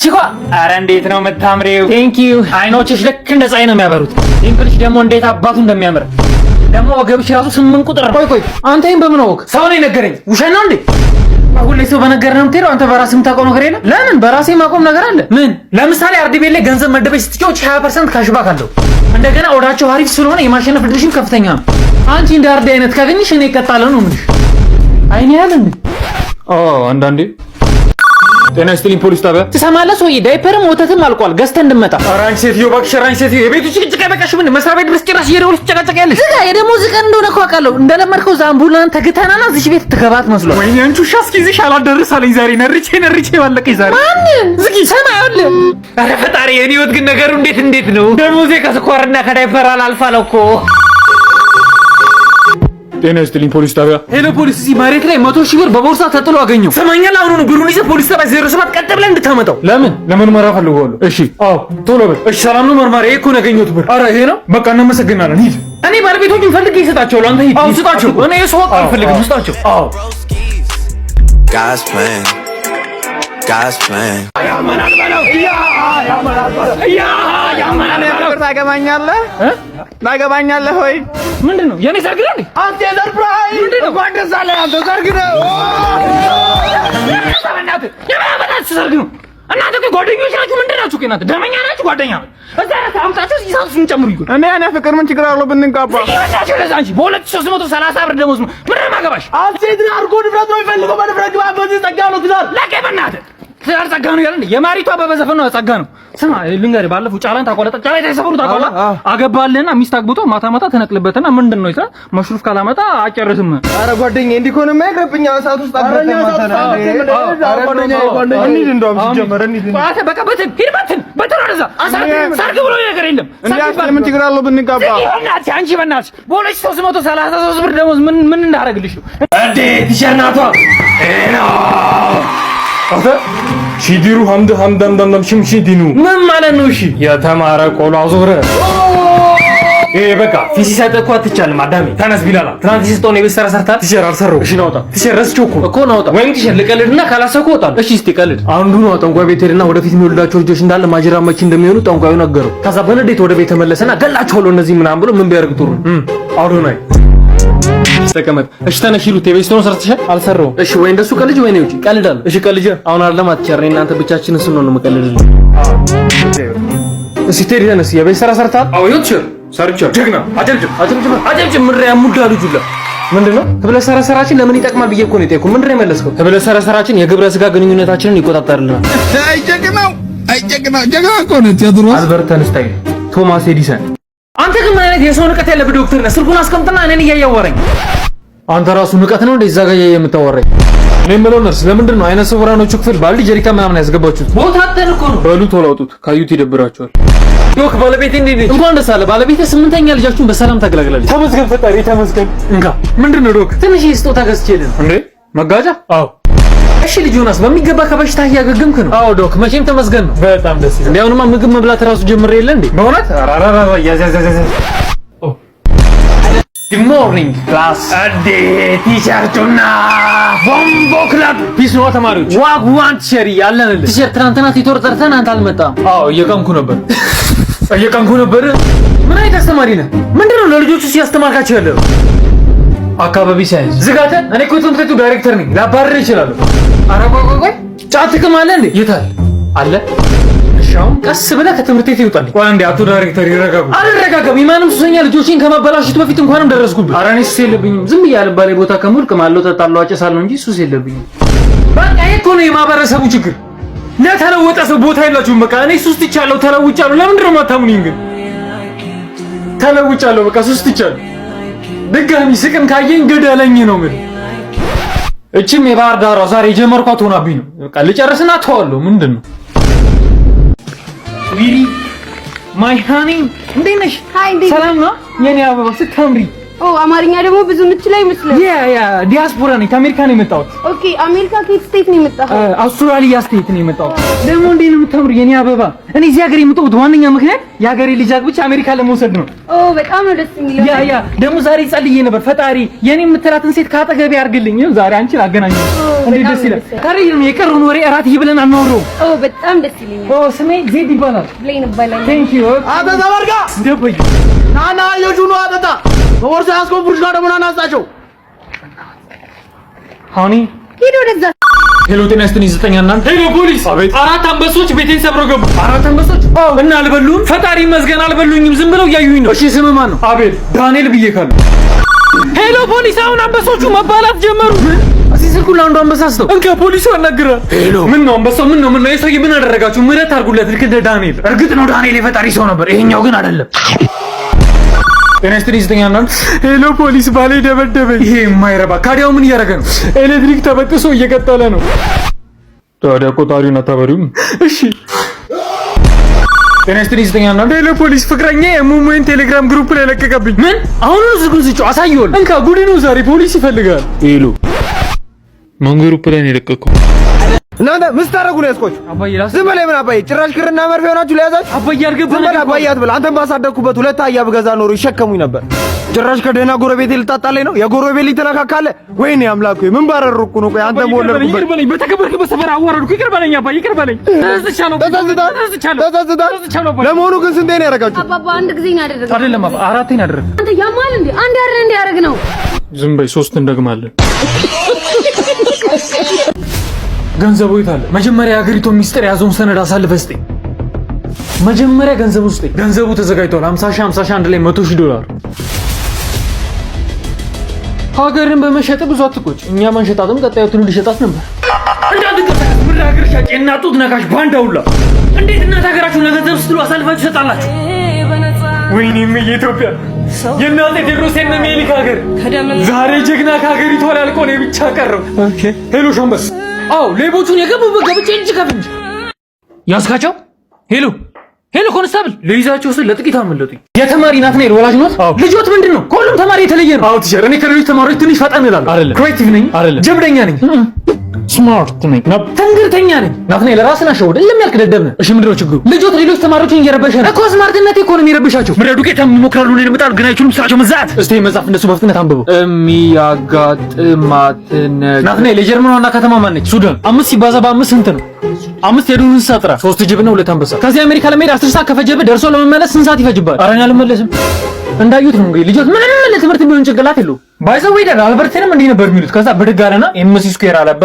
ቺኳ፣ አረ እንዴት ነው የምታምሪው! Thank you። አይኖችሽ ልክ እንደ ፀሐይ ነው የሚያበሩት። Dimple ሽ ደግሞ እንዴት አባቱ እንደሚያምር፣ ደግሞ ወገብሽ ራሱ 8 ቁጥር። ቆይ ቆይ፣ አንተ ይሄን በምን አወቅ? ሰው ነው የነገረኝ። ውሸት ነው እንዴ? ሁሌ ሰው በነገር ነው የምትሄደው። አንተ በራስህ የምታውቀው ነገር የለም። ለምን? በራሴ ማቆም ነገር አለ። ምን? ለምሳሌ አርዲ ቤት ላይ ገንዘብ መደበሽ ስትጫወች 20% cashback አለው። እንደገና odd ኣቸው አሪፍ ስለሆነ የማሸነፍ እድልሽም ከፍተኛ ነው። አንቺ እንደ አርዲ አይነት ካገኘሽ እኔ እቀጣለሁ ነው የምልሽ። አይኔ ያለ እንዴ? አዎ፣ አንዳንዴ። ጤና ይስጥልኝ፣ ፖሊስ ጣቢያ። ትሰማለህ ሰውዬ፣ ዳይፐርም ወተትም አልቋል። ገዝተህ እንድመጣ። ኧረ አንቺ ሴትዮ እባክሽ፣ ኧረ አንቺ ሴትዮ፣ የቤቱ ጭቅጭቅ አይበቃሽም እንዴ? መስሪያ ቤት ድረስ ጭራሽ እየደወልሽ ትጨቃጨቂያለሽ። ዝጋ። የደሞዝ ቀን እንደሆነ እኮ አውቃለሁ። እንደለመድከው እዛ አምቡላን ተግተናና እዚህ ቤት ትገባት መስሏል። ወይኔ አንቺ ውሻ፣ እስኪይዝሽ አላደርስ አለኝ ዛሬ። ነርቼ ነርቼ ባለቀኝ ዛሬ። ማንን? ዝጊ። ሰማ ይኸውልህ። ኧረ ፈጣሪ፣ የኔ ህይወት ግን ነገሩ እንዴት እንዴት ነው? ደሞዜ ከስኳርና ከዳይፐር አላልፋለ እኮ። ጤና ይስጥልኝ፣ ፖሊስ ጣቢያ። Hello ፖሊስ፣ እዚህ መሬት ላይ 100,000 ብር በቦርሳ ተጥሎ አገኘው። ሰማኛል። አሁኑኑ ብሩን ይዘህ ፖሊስ ጣቢያ 07 ቀጥ ብለህ እንድታመጣው። ለምን? ለምርመራ ፈልገዋለሁ። እሺ፣ አዎ፣ ቶሎ በል። እሺ፣ ሰላም ነው መርማሪ። ይሄ እኮ ነው ያገኘሁት ብር። አረ ይሄ ነው። በቃ እናመሰግናለን። ሂድ። እኔ ባለቤቶቹን ፈልጌ እሰጣቸዋለሁ። አንተ ሂድ። አዎ፣ ስጣቸው። እኔ የሰው ወቅ አልፈልግም። ስጣቸው። አዎ። God's plan. God's plan. ታገባኛለህ? ታገባኛለህ ወይ? ምንድን ነው? የኔ ሰርግ ነው እንዴ? አንተ surprise! እንኳን ደስ አለህ። አንተ ሰርግ ነው። በእናትህ ሰርግ ነው። እናንተ እኮ ጓደኞች ናችሁ። ምንድን ናችሁ? እኮ እናንተ ደመኛ ናችሁ፣ ጓደኛ ነው። እዛ አምጣችሁ ሂሳብ ጨምሩ ይጎ እኔ እኔ ፍቅር ምን ችግር አለው ብንጋባ? ይበላችሁ ለዛ አንቺ በ2330 ብር ደሞዝ ምን ነው የማገባሽ? አንተ ትዳር እኮ ንብረት ነው የሚፈልገው። በንብረት ግባ። በዚህ ጸጋ ነው ትዳር። ለቀ በእናትህ፣ ትዳር ጸጋ ነው ያለ የማሪቱ አበበ ዘፈን ነው። ጸጋ ነው። ስማ ልንገርህ፣ ባለፈው ጫላን ታውቀዋለህ? ጫላ የተሰፈሩ ታውቀዋለህ? አገባልህና ሚስት አግብቶ ማታ ማታ ተነቅልበትና ምንድን ነው ይላል፣ መሽሩፍ ካላመጣ አጨርስም። ኧረ ጓደኛዬ፣ እንዲህ ከሆነማ ይቅርብኝ። ሰዓት ውስጥ እንሂድ። እንደውም ሲጀመር እንሂድ። አንተ በቃ በትን ሂድ፣ በትን በትን ወደዛ። ሰርግ ብሎ ነገር የለም። ምን ችግር አለው ብንጋባ? በእናትሽ አንቺ፣ በእናትሽ በ2333 ብር ደሞዝ ምን ምን እንዳደረግልሽ ነው እንዴ? Teacher ናቷ አንተ ሺዲሩ ሀምድ ሀምዳም ዳምዳም ሽምሺ ዲኑ። ምን ማለት ነው? እሺ። የተማረ ቆሎ አዞረ። ይሄ በቃ ፊት ሲሰጥ እኮ አትቻልም። አዳሜ። ተነስ ቢላላ። ትናንት ሲሰጠውን የቤት ስራ ሰርታል? Teacher፣ አልሰራሁም። እሺ ናውጣ። Teacher፣ ረስቼው እኮ። እኮ ናውጣ። ወይም teacher ልቀልድና ካላሰብኩ እወጣለሁ። እሺ እስቲ ቀልድ። አንዱ ነው ጠንቋይ ቤት ሄድና ወደፊት የሚወልዳቸው ልጆች እንዳለ ማጅራት መቺ እንደሚሆኑ ጠንቋዩ ነገረው። ከዛ በንዴት ወደ ቤት ተመለሰና ገላቸዋለሁ እነዚህ ምናምን ብሎ ምን ቢያደርግ ጥሩ ነው? አዶናይ ተቀመጥ። እሺ ተነሽ ሂሩት፣ የቤት ስራውን ሰርተሻል? አልሰራሁም። እሺ ወይ እንደሱ ቀልጅ ወይ ነው ውጪ። ቀልዳለሁ። እሺ ቀልጅ። አሁን አይደለም teacher፣ እኔ እናንተ ብቻችንን ስንሆን ነው የምቀልድልህ። እሺ ቴዲ ተነስ፣ የቤት ስራ ሰርተሃል? አዎ teacher፣ ሰርቻለሁ። ጀግና፣ አጨብጭብ፣ አጨብጭብ፣ አጨብጭብ። ምድረ ያሙዳ ልጁላ። ምንድን ነው? ህብለ ሰረሰራችን ለምን ይጠቅማል ብዬ እኮ ነው የጠየኩህ። ምንድን ነው የመለስከው? ህብለ ሰረሰራችን የግብረ ስጋ ግንኙነታችንን ይቆጣጠርልናል። አይ ጀግናው፣ አይ ጀግናው፣ ጀግና እኮ ነው ቴዎድሮስ። አልበርት አንስታይን፣ ቶማስ ኤዲሰን። አንተ ግን ምን አይነት የሰው ንቀት ያለብህ ዶክተር ነህ? ስልኩን አስቀምጥና እኔን እያወራኝ። አንተ ራሱ ንቀት ነው እንደ እዛ ጋር የምታወራኝ። እኔ የምለው ነርስ፣ ለምንድን ነው አይነ ስውራኖቹ ክፍል ባልዲ ጀሪካ ምናምን ያስገባችሁት? ቦታ አጥተን እኮ ነው። በሉ ቶሎ አውጡት፣ ካዩት ይደብራቸዋል። Doc፣ ባለቤቴ እንዴት ነች? እንኳን ደስ አለ። ባለቤቴ ስምንተኛ ልጃችሁን በሰላም ተገላግላለች። ተመስገን ፈጣሪ ተመስገን። እንካ። ምንድን ነው Doc? ትንሽ ስጦታ ገዝቼልህ ነው። እንዴ፣ መጋጃ? አዎ። እሺ ልጅ ዮናስ፣ በሚገባ ከበሽታ እያገገምክ ነው? አዎ Doc፣ መቼም ተመስገን ነው። በጣም ደስ ይላል። እንዴ፣ አሁንማ ምግብ መብላት ራሱ ጀምሬ የለ እንዴ? በእውነት? አራራራ፣ ያዝ ያዝ ያዝ። Good morning class። እንዴ teacher ጩና፣ bomboclaat። Peace ነዋ ተማሪዎች። Wagwan teacher፣ ያለንልህ። Teacher፣ ትናንትና tutor ጠርተን አንተ አልመጣም። አዎ፣ እየቃምኩ ነበር፣ እየቃምኩ ነበር። ምን አይነት አስተማሪ ነህ? ምንድነው ለልጆቹ ሲያስተማርካቸው ያለው? አካባቢ ሳይንስ። ዝጋተ። እኔ እኮ ትምህርት ቤቱ ዳይሬክተር ነኝ፣ ላባርር እችላለሁ። ኧረ ቆይ ቆይ ቆይ፣ ጫት ትቅማለህ እንዴ? የታል አለ? እሺ አሁን ቀስ ብለህ ከትምህርት ቤት ይውጣልኝ። ቆይ አንዴ፣ አቶ ዳይሬክተር ይረጋጉ። አልረጋጋም። የማንም ሱሰኛ ልጆችን ከማበላሸቱ በፊት እንኳንም ደረስኩብህ። ኧረ እኔ ሱስ የለብኝም። ዝም ብዬ አልባሌ ቦታ ከምውል ቅማለሁ፣ ጠጣለሁ፣ አጨሳለሁ እንጂ ሱስ የለብኝም። በቃ ይሄ እኮ ነው የማህበረሰቡ ችግር። ለተለወጠ ሰው ቦታ የላችሁም። በቃ እኔ ሱስ ትቻለሁ፣ ተለውጫለሁ። ለምንድን ነው የማታምኑኝ ግን? ተለውጫለሁ። በቃ ሱስ ትቻለሁ። ድጋሚ ስቅም ካየኝ ግደለኝ ነው የምልህ። እችም የባህር ዳሯ ዛሬ የጀመርኳት ሆናብኝ ነው። በቃ ልጨርስና ተዋለሁ። ምንድን ነው? Sweetie, my honey፣ እንዴት ነሽ? Hi፣ እንዴት? ሰላም ነው የኔ አበባ፣ ስታምሪ። ኦ፣ አማርኛ ደግሞ ብዙ የምትችል አይመስልም። Yeah, ዲያስፖራ ነኝ። ከአሜሪካ ነው የመጣሁት። Okay፣ አሜሪካ ከየት state ነው የመጣኸው? አውስትራሊያ state ነው የመጣሁት። ደግሞ እንዴት ነው የምታምሩ የኔ አበባ። እኔ እዚህ ሀገር የመጣሁት ዋነኛ ምክንያት የሀገሬ ልጅ አግብቼ አሜሪካ ለመውሰድ ነው። ኦ፣ በጣም ነው ደስ የሚለው። Yeah, ደግሞ ዛሬ ጸልዬ ነበር፣ ፈጣሪ የኔ የምትላትን ሴት ካጠገቤ አድርግልኝ። ይኸው ዛሬ አንቺን አገናኘሁ። እንዴት በጣም ደስ ይላል። ደስ ይላል። ታዲያ የቀረውን ወሬ እራት ይብለን አናወራውም? ኦ፣ በጣም ደስ ይለኛል። ኦ፣ ስሜ ዜድ ይባላል። ብሌን እባላለሁ። Thank you. አንተ ተበርጋ። ደበይ። ናና የጁኑ አጠጣ። በቦርሳ ያዝከውን ብሩሽ ጋር ደግሞ ና ናስጣቸው። Honey. ሂድ ወደዛ። Hello፣ ጤና ይስጥልኝ። ዘጠኝ እናንተ። Hello ፖሊስ። አቤት። አራት አንበሶች ቤቴን ሰብረው ገቡ። አራት አንበሶች? አዎ። እና አልበሉም? ፈጣሪ ይመስገን አልበሉኝም። ዝም ብለው እያዩኝ ነው። እሺ ስምህ ማን ነው? አቤል። ዳንኤል ብዬ ካሉ። Hello ፖሊስ፣ አሁን አንበሶቹ መባላት ጀመሩ። እስኪ ስልኩን ለአንዱ አንበሳ ስጠው። እንካ፣ ፖሊሱ ያናግራል። Hello፣ ምን ነው አንበሳው? ምን ነው ምን ነው? የሰውዬ ምን አደረጋችሁ? ምህረት አድርጉለት ልክ እንደ ዳንኤል። እርግጥ ነው ዳንኤል የፈጣሪ ሰው ነበር፣ ይሄኛው ግን አይደለም። ጤና ይስጥልኝ ዘጠኝ አንድ። Hello ፖሊስ፣ ባሌ ደበደበኝ። ይሄ የማይረባ ካዲያው ምን እያደረገ ነው? ኤሌክትሪክ ተበጥሶ እየቀጠለ ነው። ታዲያ ቆጣሪውን አታበሪውም? እሺ። ጤና ይስጥልኝ ዘጠኝ አንድ። Hello ፖሊስ፣ ፍቅረኛ የሙሙን ቴሌግራም group ላይ ለቀቀብኝ። ምን? አሁኑኑ ስልኩን ስጪው፣ አሳየዋለሁ። እንካ፣ ጉድ ነው ዛሬ ፖሊስ ይፈልጋል። Hello፣ ማን group ላይ ነው የለቀቀው? እናንተ ምን ስታደርጉ ነው ያዝኳችሁ? አባዬ ላስ ዝም በላይ። ምን አባዬ? ጭራሽ ክርና መርፌ ሆናችሁ ለያዛችሁ። አባዬ አልገባንም። ዝም በል አባዬ አትበል። አንተን ባሳደግኩበት ሁለት አህያ ብገዛ ኖሮ ይሸከሙኝ ነበር። ጭራሽ ከደህና ጎረቤቴ ልታጣለኝ ነው። የጎረቤት ልጅ ትነካካለህ። ወይኔ አምላክ ሆይ ምን ባረርኩ ነው? ቆይ አንተ ወለድኩበት። ይቅር በለኝ፣ በተከበርክበት ሰፈር አዋረድኩ። ይቅር በለኝ አባዬ፣ ይቅር በለኝ። ተጸጽቻለሁ፣ ተጸጽተሃል? ተጸጽቻለሁ፣ ተጸጽተሃል? ተጸጽቻለሁ አባዬ። ለመሆኑ ግን ስንቴ ነው ያደረጋችሁ? አባባ አንድ ጊዜ ነው ያደረገው። አይደለም አባ፣ አራቴ ነው ያደረግነው። አንተ ያማል እንዴ? አንድ አይደል እንዴ ያደረግነው? ዝም በይ፣ ሶስት እንደግማለን። ገንዘቡ የት አለ? መጀመሪያ የሀገሪቱን ሚስጥር የያዘውን ሰነድ አሳልፈህ ስጠኝ። መጀመሪያ ገንዘቡ ስጠኝ። ገንዘቡ ተዘጋጅቷል። 50 ሺህ፣ 50 ሺህ፣ አንድ ላይ 100 ሺህ ዶላር። ሀገርን በመሸጥ ብዙ አትቆጭ። እኛ መንሸጣትም ቀጣዩ ትውልድ ይሸጣት ነበር። እንዳትንቀሳቀስ ምድር ሀገር ሻጭ የእናት ጡት ነካሽ ባንዳ ሁላ። እንዴት እናት ሀገራችሁን ለገንዘብ ስትሉ አሳልፋችሁ ትሰጣላችሁ? ወይኔ እምዬ ኢትዮጵያ፣ የእናቴ ቴዎድሮስ የእነ ምኒልክ ሀገር፣ ዛሬ ጀግና ከሀገሪቷ ላይ አልቆ እኔ ብቻ ቀረሁ። Hello ሻምበል። አዎ፣ ሌቦቹን የገቡበት ገብቼ እጅ ከፍንጅ ያስካቸው። Hello, hello constable፣ ልይዛቸው ስል ለጥቂት አመለጡኝ። የተማሪ ናትናኤል ወላጅ ኖት? ልጆት ምንድን ነው? ከሁሉም ተማሪ የተለየ ነው። አዎ teacher፣ እኔ ከሌሎች ተማሪዎች ትንሽ ፈጠን እላለሁ። አይደለም። Creative ነኝ። አይደለም። ጀብደኛ ነኝ። Smart ነኝ። ትንግርተኛ ነኝ። ናትናኤል ራስን አሸወደ። እልም ያልክ ደደብ ነህ። እሺ ምንድነው ችግሩ? ልጆት ሌሎች ተማሪዎችን እየረበሸ ነው እኮ። Smart ነቴ እኮ ነው የሚረብሻቸው። ምድረ ዱቄት ይሞክራሉ፣ እኔን ይመጣሉ፣ ግን አይችሉም። ስራቸው መዛት። እስቲ መጽሐፍ እንደሱ በፍጥነት አንብበው። የሚያጋጥማት ነገር። ናትናኤል የጀርመን ዋና ከተማ ማን ነች? ሱዳን። አምስት ሲባዛ በአምስት ስንት ነው? አምስት የዱር እንስሳ ጥራ። ሶስት ጅብና ሁለት አንበሳ። ከዚህ አሜሪካ ለመሄድ 10 ሰዓት ከፈጀብህ ደርሶ ለመመለስ ስንት ሰዓት ይፈጅብሃል? ኧረ እኔ አልመለስም። እንዳዩት ነው እንግዲህ ልጆች ምንም ለትምህርት ቢሆን ጭንቅላት የለውም። By the way አልበርትንም እንዲህ ነበር የሚሉት። ከዛ ብድግ አለና MC square አለባ።